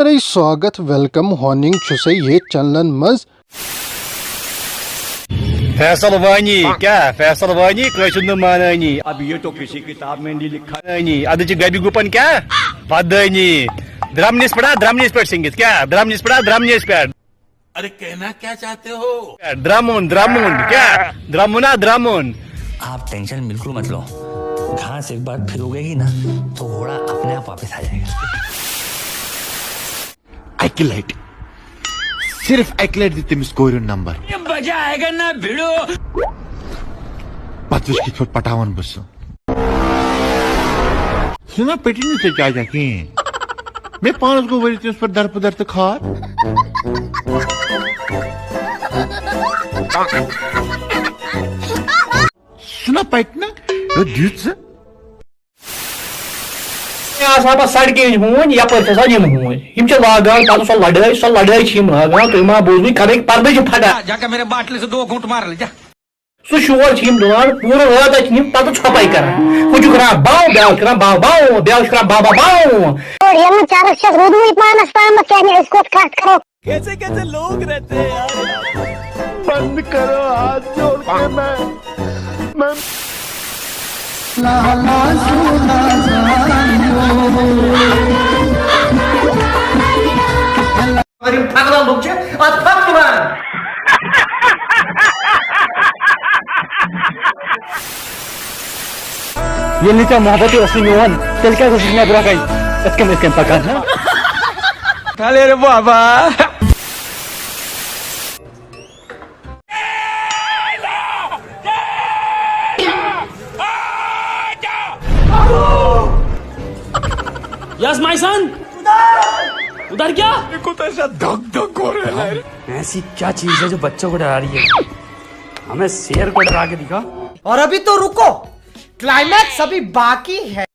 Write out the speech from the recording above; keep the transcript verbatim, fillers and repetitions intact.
سٲرے سواگت، ویلکم، ہوننگ چھُسے ییٚتھۍ چینلن منٛز۔ فیصل وانی کیا؟ فیصل وانی کٲنٛسہِ ہُنٛد نہٕ مانٲنی۔ اب یہ تو کسی کتاب میں نہیں لکھا۔ نانی، ادٕ چھِ گبہِ گُپن کیا؟ پدٲنی۔ درمنِس پٮ۪ٹھ ہا؟ درمنِس پٮ۪ٹھ سنگِتھ کیا؟ درمنِس پٮ۪ٹھ ہا؟ درمنِس پٮ۪ٹھ۔ ارے کہنا کیا چاہتے ہو؟ درمُن، درمُن کیا؟ درمُن ہا درمُن۔ آپ ٹینشن بالکل مت لو، گھاس ایک بار پھر اگے گی نا، تو گھوڑا اپنے آپ واپس آ جائے گا۔ اکہِ لٹہِ، صرف اکہِ لٹہِ دِ تٔمِس کورِ ہُنٛد نمبر۔ یہ مزہ آئے گا نا بھیڑو۔ پتہٕ وٕچھ کِتھ پٲٹھۍ پٹاوان بہٕ سُہ۔ سُہ نا پٔٹِی نہٕ ژےٚ چاچا کِہیٖنۍ۔ مےٚ پانس گوٚو ؤرِتھ تٔمِس پٮ۪ٹھ درپہٕ در تہٕ کھار۔ سُہ نا پَکہِ نہٕ، یہِ دیُت ژٕ۔ آسان پتہٕ سڑکہِ ہٕنٛدۍ ہوٗنۍ، یپٲرۍ چھِ آسان یِم ہوٗنۍ۔ یِم چھِ لاگان پتہٕ سۄ لڑٲے، سۄ لڑٲے چھِ یِم لاگان، تُہۍ ما بوزوٕے، خبرے پردے چھِ پھٹان۔ جا کر میرے باٹلے سے دو گھونٹ مار لے، جا۔ سُہ شور چھِ یِم دِوان، پوٗرٕ رٲژ چھِ یِم پتہٕ ژھۄپے کران۔ ہُہ چھُ کران باو، بیٛاکھ چھُ کران باو باو، بیٛاکھ چھُ کران بابا باو۔ اور ییٚلہِ نہٕ چرس چھَس روٗدمُت پانس تامَتھ، کیٛاہ نہٕ أسۍ کوٚت کتھ کرو؟ کیسے کیسے لوگ رہتے ہیں یار۔ بند کرو ہاتھ جوڑ کے میں، میں مگر یِم پھکرَن لُکھ چھِ اَتھ پھکھ تُلان۔ ییٚلہِ نہٕ ژےٚ محبتٕے اوسُے میون، تیٚلہِ کیٛازِ اوسُکھ مےٚ برونٛہہ کَنہِ یِتھ کٔنۍ یِتھ کٔنۍ پَکان، ہہ؟ تَلے رے بابا۔ Yes, my son. उधर क्या? ये कुछ ऐसा धक धक हो रहा है। ऐसी क्या चीज है जो बच्चों को डरा रही है? हमें शेर को डरा के दिखा। और अभी तो रुको, क्लाइमैक्स अभी बाकी है।